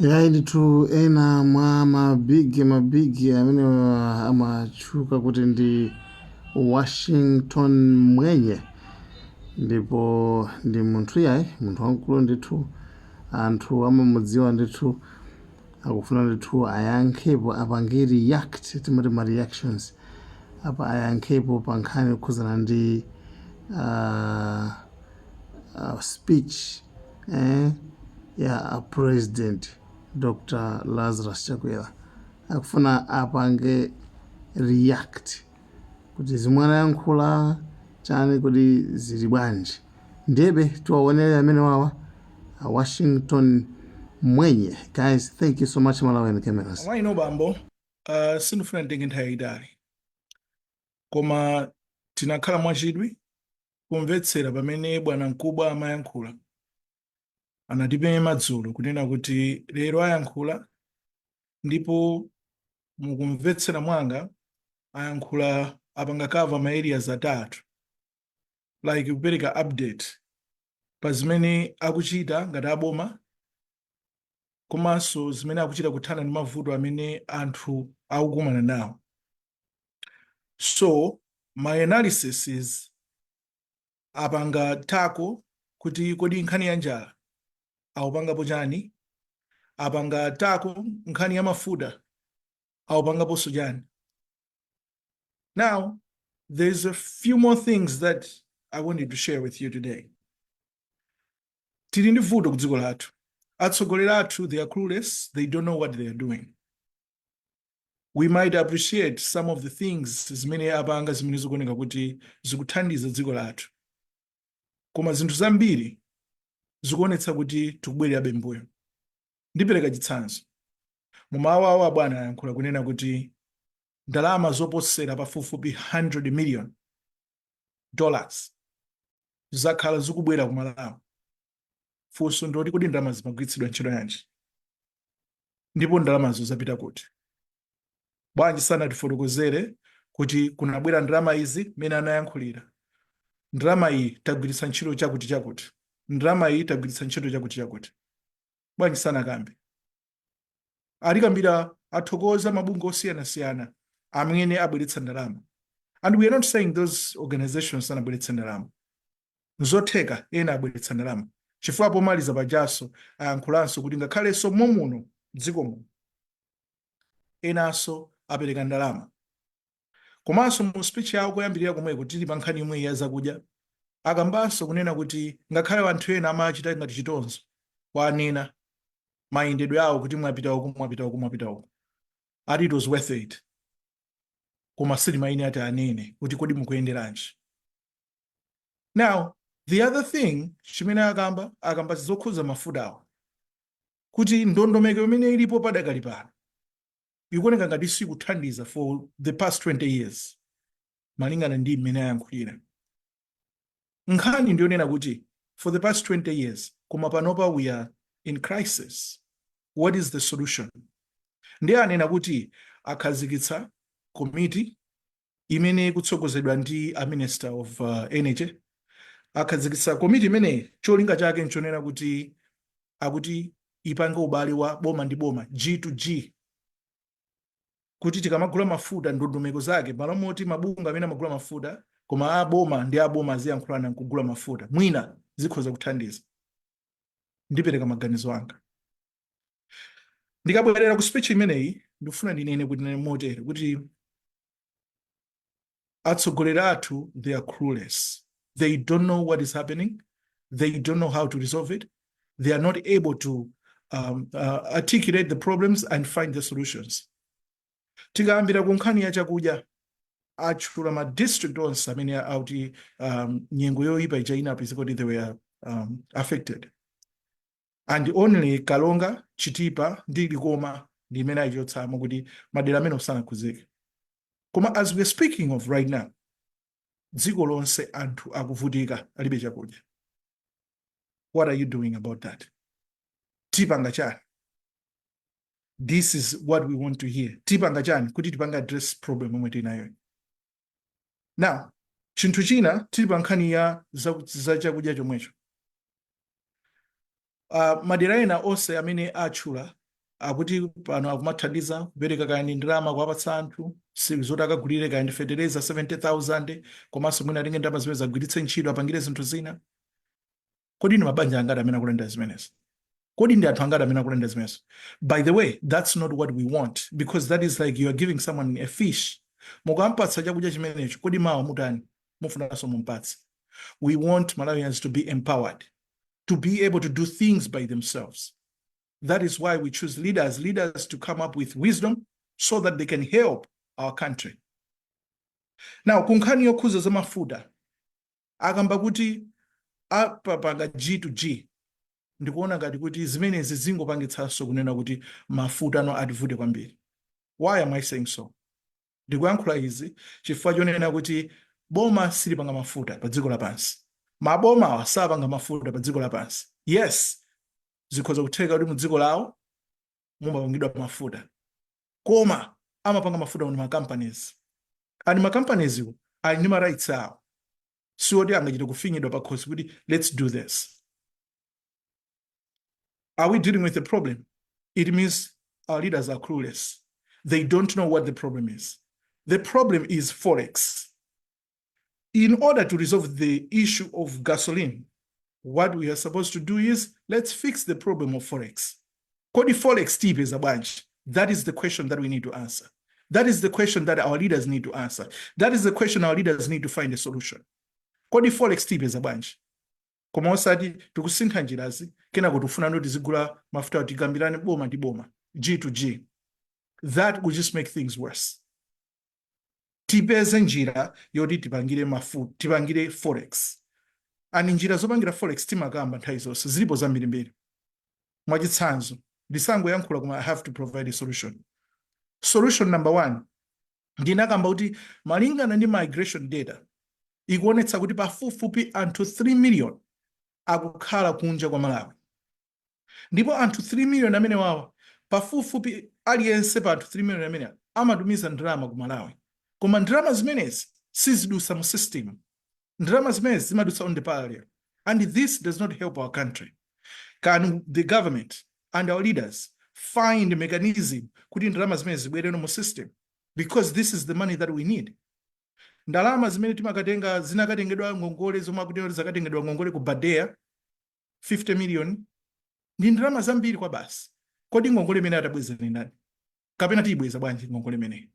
Yayi ndithu, ena mwa mabigi amene amatchuka kuti ndi Washington Mwenye, ndipo ndi munthu, yayi, munthu wamkulu ndithu, anthu amamudziwa ndithu. Akufuna ndithu ayankhepo, apange react, timati ma reactions apa, ayankhepo pa nkhani yokhuzana ndi speech ya President Dr Lazarus Chakwera. Akufuna apange react kuti zimwe anayankhula chani, kuti zili bwanji. Ndebe tiwaonere amene wawa, Washington Mwenye. Guys, thank you so much. Malawi Cameras. Amayi, bambo, sindifuna nditenge nthawi yayitali, koma tinakhala mwachidwi kumvetsera pamene bwana mkubwa amayankhula. Anatipempha madzulo kunena kuti lero ayankhula, ndipo mukumvetsera mwanga ayankhula, apanga cover ma areas atatu, like kupereka update pa zimene akuchita ngati aboma, komanso zimene akuchita kuthana ndi mavuto amene anthu akukumana nawo. So my analysis is apanga tackle kuti kodi nkhani ya njala akupangapo chani, apanga tackle nkhani ya mafuta akupangaponso chani. Now there's a few more things that I wanted to share with you today. Tili ndi vuto ku dziko lathu. Atsogoleri athu, they are clueless, they don't know what they are doing. We might appreciate some of the things zimene apanga, zimene zikuoneka kuti zikuthandiza dziko lathu, koma zinthu zambiri zikuonetsa kuti tikubwererabe mbuyo. Ndipereka chitsanzo. Mumawu awo abwana ayankhula kunena kuti ndalama zoposera pafupifupi $100 million zakhala zikubwera ku Malawi. Funso ndoti kodi ndalama zimagwiritsidwa ntchito yanji, ndipo ndalamazo zapita kuti? Bwanji sanatifotokozere kuti kunabwera ndalama izi, mmene anayankhulira, ndalama iyi tagwiritsa ntchito chakuti chakuti, ndalama iyi tagwiritsa ntchito chakuti chakuti? Bwanji sanakambe? Alikambira, athokoza mabungwe osiyanasiyana amene abweretsa ndalama, and we are not saying those organizations sanabweretse ndalama. Nzotheka ena abweretsa ndalama, chifukwa pomaliza pajaso ayankhulanso kuti ngakhalenso momuno dziko muno enanso apereka ndalama. Komanso mu speech yawo koyambirira komweko, tili pa nkhani imwe ya zakudya, akambanso kunena kuti ngakhale anthu ena amachita ngati chitonzo kwanena mayendedwe awo kuti mwapita uku, mwapita uku, mwapita uku, ati it was worth it, koma silimaine ati anene kuti kodi mukuyenderanji. Now the other thing chimene akamba, akamba zokhuza mafutawo, kuti ndondomeko imene ilipo padakali pano ikuoneka ngati sikuthandiza for the past 20 years, malingana ndi mmene ayankhulira. Nkhani ndiyonena kuti for the past 20 years, koma panopa we are in crisis. What is the solution? Ndiye anena kuti akhazikitsa komiti imene ikutsogozedwa ndi a Minister of Energy. Akhazikitsa komiti imeneyi, cholinga chake nchonena kuti akuti ipange ubale wa boma ndi boma, G to G, kuti tikamagula mafuta, ndondomeko zake, malo moti mabungwe amene amagula mafuta koma aboma ndi aboma aziyankhulana nkugula mafuta, mwina zikhoza kuthandiza. Ndipereka maganizo anga. Ndikabwerera ku speech imeneyi, ndikufuna ndinene kuti motere, kuti atsogoleri athu, they are clueless, they don't know what is happening, they don't know how to resolve it, they are not able to articulate the problems and find the solutions. Tikayambira ku nkhani ya chakudya, atchula ma district onse amene auti nyengo yoyipa ija inapeza kuti they were affected, and only Kalonga, Chitipa ndi Likoma ndi imene ayichotsamo kuti madera amene osanakhuzike. Koma as we are speaking of right now, dziko lonse anthu akuvutika, alibe chakudya. What are you doing about that? Tipanga chani? This is what we want to hear. Tipanga chani kuti tipange address problem omwe tinayo now? Chinthu china, tili pa nkhani ya za chakudya chomwecho, madera ena onse amene atchula Akuti pano akumathandiza kupereka kaya ndi ndalama kuwapatsa anthu zoti akagulire kaya ndi fetereza 70,000, komanso mwina atenge ndalama zimene zagwiritse ntchito apangire zinthu zina. Kodi ndi mabanja angati amene akulandira zimenezi? Kodi ndi anthu angati amene akulandira zimenezo? By the way, that's not what we want, because that is like you are giving someone a fish. Mukampatsa chakudya chimenecho, kodi mawa mutani? Mufunanso mumpatse? We want Malawians to be empowered, to be able to do things by themselves. That is why we choose leaders, leaders to come up with wisdom so that they can help our country. Now, kunkhani yokhuza za mafuta, akamba kuti apapanga G to G, ndikuona ngati kuti zimenezi zingopangitsanso kunena kuti mafuta ano ativute kwambiri. Why am I saying so? Ndikuyankhula izi chifukwa chonena kuti boma silipanga mafuta pa dziko lapansi. Mabomawa sapanga mafuta pa dziko lapansi. Yes, zikhoza kutheka kuti mu dziko lawo mumapangidwa mafuta, koma amapanga mafuta ndi ma companies, and ma companies iwo ali ndi ma rights awo, siwoti angachite kufinyidwa pakhosi kuti let's do this. Are we dealing with the problem? It means our leaders are clueless. They don't know what the problem is. The problem is forex. In order to resolve the issue of gasoline, what we are supposed to do is let's fix the problem of forex. Kodi forex tiyipeza bwanji? That is the question that we need to answer. That is the question that our leaders need to answer. That is the question our leaders need to find a solution. Kodi forex tiyipeza bwanji? Koma osati tikusintha njirazi, kenako tikufuna kuti tizigula mafuta, tikambirane boma ndi boma, G to G. That will just make things worse. Tipeze njira yoti tipangire mafuta, tipangire forex. And njira zopangira forex timakamba nthawi zonse, zilipo zambirimbiri. Mwachitsanzo, ndisangoyankhula, koma I have to provide a solution. Solution number one, ndinakamba kuti malingana ndi migration data ikuonetsa kuti pafupifupi anthu 3 million akukhala kunja kwa Malawi, ndipo anthu 3 million amene wawa, pafupifupi aliyense pa anthu 3 million amene amatumiza ndalama ku Malawi, koma ndalama zimenezi sizidusa mu system. Ndalama zimenezi zimadutsa on the parallel, and this does not help our country. Can the government and our leaders find mechanism kuti ndalama zimenezi zibwereno mu system? Because this is the money that we need. Ndalama zimene timakatenga, zinakatengedwa ngongole, zomwe akuti zakatengedwa ngongole ku BADEA, 50 million, ndi ndalama zambiri kwa basi. Kodi ngongole imene atabweza ni ndani, kapena tiyibweza bwanji ngongole imeneyi?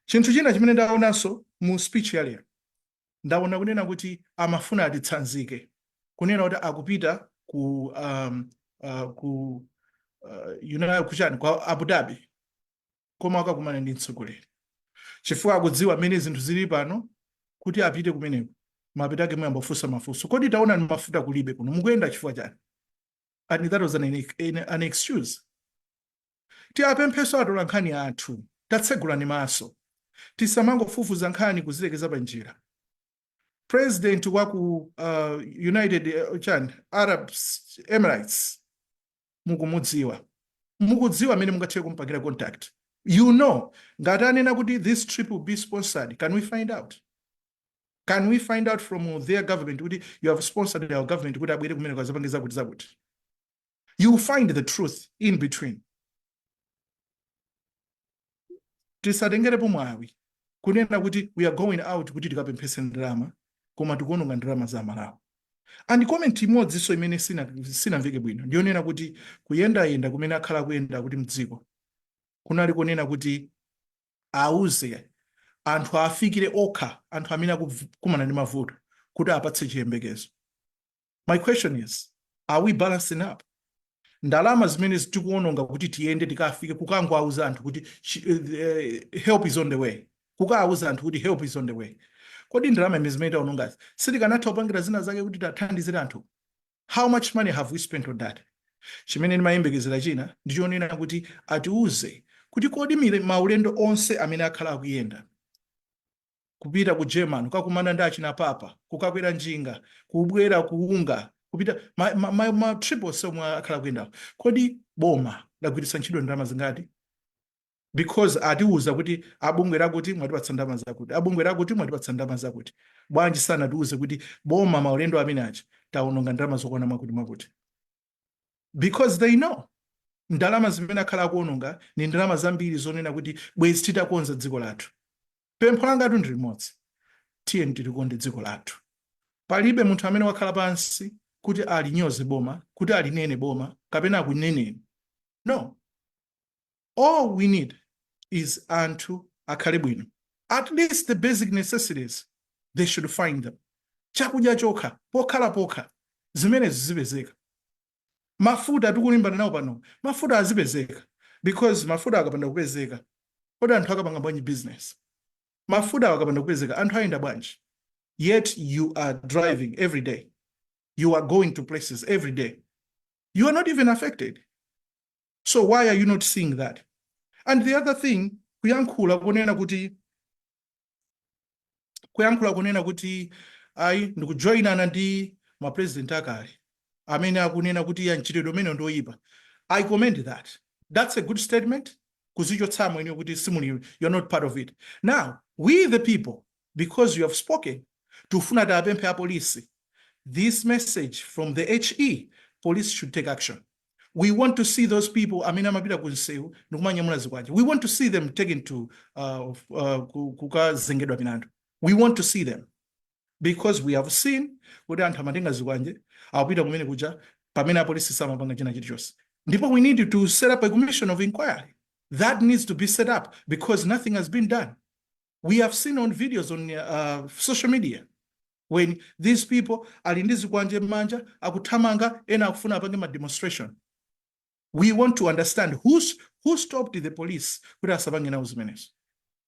Chinthu china chimene ndaonanso mu speech ya lero, ndaona kunena kuti amafuna atitsanzike, kunena kuti akupita ku kuchani, kwa Abu Dhabi, koma akakumana ndi mtsogoleri, chifukwa akudziwa mmene zinthu zili pano. Kuti apite kumeneko, mapeto ake muyambofunsa mafunso: kodi taona ni mafuta kulibe kuno, mukuyenda chifukwa chani? And that was an excuse. Tiapempheso atola nkhani athu, tatsegulani maso, tisamangofufuza nkhani kuzilekeza pa njira. President wa ku United chani, Arab Emirates, mukumudziwa, mukudziwa amene mungathe kumpangira contact. Ngati anena kuti this trip will be sponsored, can we find out? Can we find out from their government kuti you have sponsored our government kuti abwere kumene kwazapange zakuti zakuti? You will find the truth in between. Tisatengerepo mwawi kunena kuti we are going out kuti tikapemphese ndalama, koma tikuononga ndalama za Malawi. And comment imodzinso imene sinamveke bwino ndiyonena kuti kuyendayenda kumene akhala kuyenda kuti mdziko kunali kunena kuti auze anthu, afikire okha anthu amene akukumana ndi mavuto kuti apatse chiyembekezo. My question is, are we balancing up ndalama zimene tikuononga kuti tiyende tikafike kukangowauza anthu kuti help is on the way, kukawauza anthu kuti help is on the way? Kodi ndalama imene zimene taonongazi sitikanatha kupangira zina zake kuti tathandizire anthu? How much money have we spent on that? Chimene ndimayembekezera china ndichonena kuti atiuze kuti kodi maulendo onse amene akhala akuyenda kupita ku German, kukakumana ndi achina papa, kukakwera njinga, kubwera kuunga, kupita ma trip onse omwe akhala akuyendawo, kodi boma lagwiritsa ntchito ndalama zingati? Because atiuza kuti abungwe lakuti mwatipatsa ndalama zakuti, abungwe lakuti mwatipatsa ndalama zakuti. Bwanji sanatiuze kuti boma maulendo amene aja taononga ndalama zokwana mwakuti mwakuti? Because they know. Ndalama zimene akhala akuononga ni ndalama zambiri zonena kuti bwezi titakonza dziko lathu. Pempho langatu ndi limodzi: tiye tilikonde dziko lathu. Palibe munthu amene wakhala pansi kuti alinyoze boma, kuti alinene boma kapena akuneneni. No, all we need is anthu akhale bwino. At least the basic necessities, they should find them. Chakudya chokha, pokhala pokha, zimenezi zipezeka. Mafuta tikulimbana nawo pano, mafuta azipezeka, because mafuta akapanda kupezeka, kodi anthu akapanga bwanji business? Mafuta akapanda kupezeka, anthu ayenda bwanji? Yet you are driving every day, you are going to places every day, you are not even affected. So why are you not seeing that? And the other thing, kuyankhula kunena kuti ayi, ndikujoyinana ndi mapresident akale amene akunena kuti ya mchitidwe umene ndi oyipa, I commend that. That's a good statement, kuzichotsamo ine kuti simuli, you're not part of it. Now we the people, because you have spoken, tifuna tiapemphe apolisi. This message from the HE: police should take action. We want to see those people amene amapita ku msewu ndikumanyamula zikwanje. We want to see them taken to kukazengedwa milandu. We want to see them, because we have seen kuti anthu amatenga zikwanje, akupita kumene kuja, pamene apolisi samapanga china chilichonse. Ndipo we need to set up a commission of inquiry. That needs to be set up, because nothing has been done. We have seen on videos on social media when these people ali ndi zikwanje m'manja, akuthamanga, ena akufuna apange ma demonstration. We want to understand who stopped the police kuti asapange nawo zimenezo.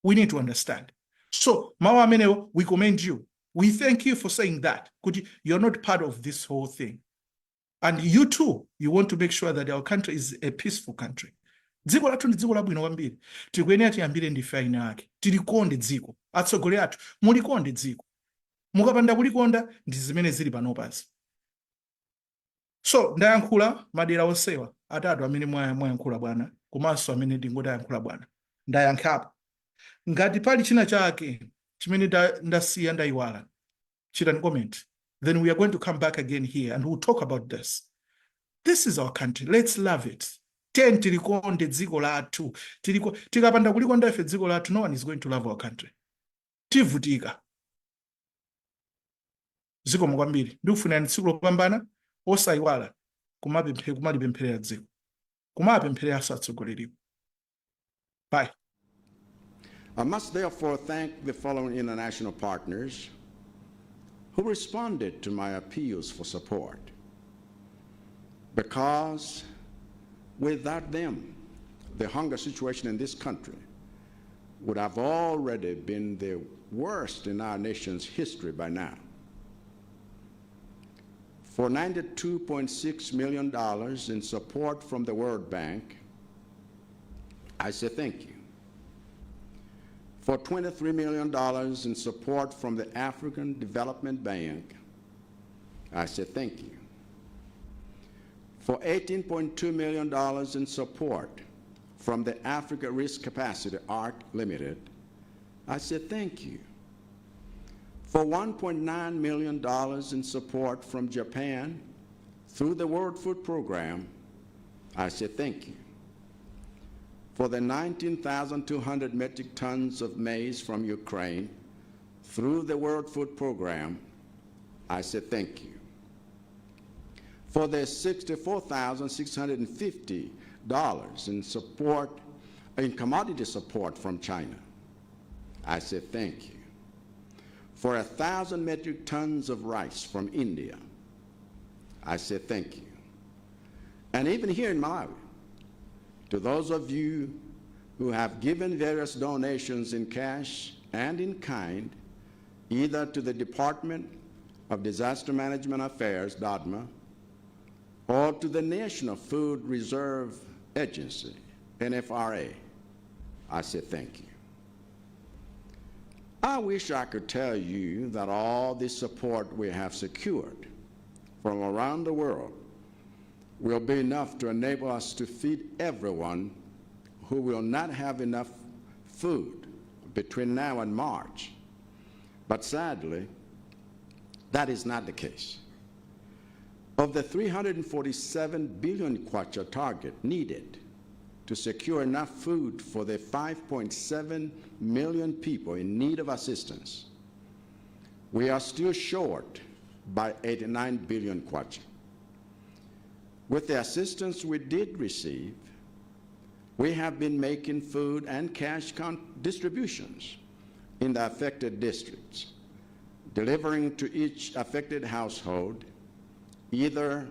We need to understand. So mawu amenewo, we commend you, we thank you for saying that kuti you're not part of this whole thing, and you too, you want to make sure that our country is a peaceful country. Dziko lathu ndi dziko labwino kwambiri. Tikuyenera tiyambire ndife eni ake, tilikonde dziko. Atsogoleri athu, mulikonde dziko. Mukapanda kulikonda, ndi zimene zili panopazi. So ndayankhula madera onsewa atatu amene mwayankhula bwana, komanso amene ndingoti ayankhula bwana, ndayankhapo. Ngati pali china chake chimene ndasiya, ndayiwala, chitani comment, then we are going to come back again here and we'll talk about this. This is our country, let's love it. Ten tilikonde dziko lathu. Tikapanda kulikonda ife dziko lathu, no one is going to love our country. Tivutika. Zikomo kwambiri. Ndikufunirani tsiku lopambana. Osayiwala kumalipempherera dziko, kumapemphereranso atsogoleriwo. Bye. I must therefore thank the following international partners who responded to my appeals for support, because without them, the hunger situation in this country would have already been the worst in our nation's history by now. For $92.6 million in support from the World Bank, I say thank you. For $23 million in support from the African Development Bank, I say thank you. For $18.2 million in support from the Africa Risk Capacity ARC Limited, I say thank you. For $1.9 million in support from Japan through the World Food Program, I say thank you. For the 19,200 metric tons of maize from Ukraine through the World Food Program, I say thank you. For the $64,650 in commodity support from China, I say thank you. For 1,000 metric tons of rice from India, I say thank you. And even here in Malawi, to those of you who have given various donations in cash and in kind, either to the Department of Disaster Management Affairs, DODMA, or to the National Food Reserve Agency, NFRA, I say thank you. I wish I could tell you that all the support we have secured from around the world will be enough to enable us to feed everyone who will not have enough food between now and March. But sadly, that is not the case. Of the 347 billion kwacha target needed to secure enough food for the 5.7 million people in need of assistance, we are still short by 89 billion kwacha. With the assistance we did receive, we have been making food and cash distributions in the affected districts, delivering to each affected household either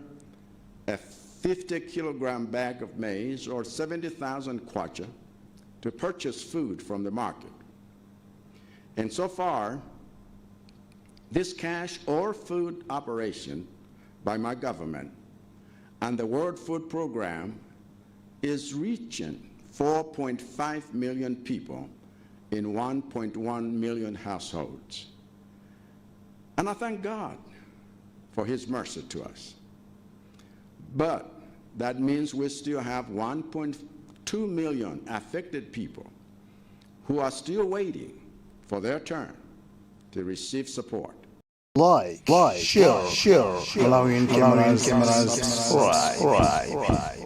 a 50 kilogram bag of maize or 70,000 kwacha to purchase food from the market. And so far, this cash or food operation by my government and the World Food Program is reaching 4.5 million people in 1.1 million households. And I thank God for his mercy to us. But that means we still have 1.2 million affected people who are still waiting for their turn to receive support. Like, share, Malawian cameras, subscribe.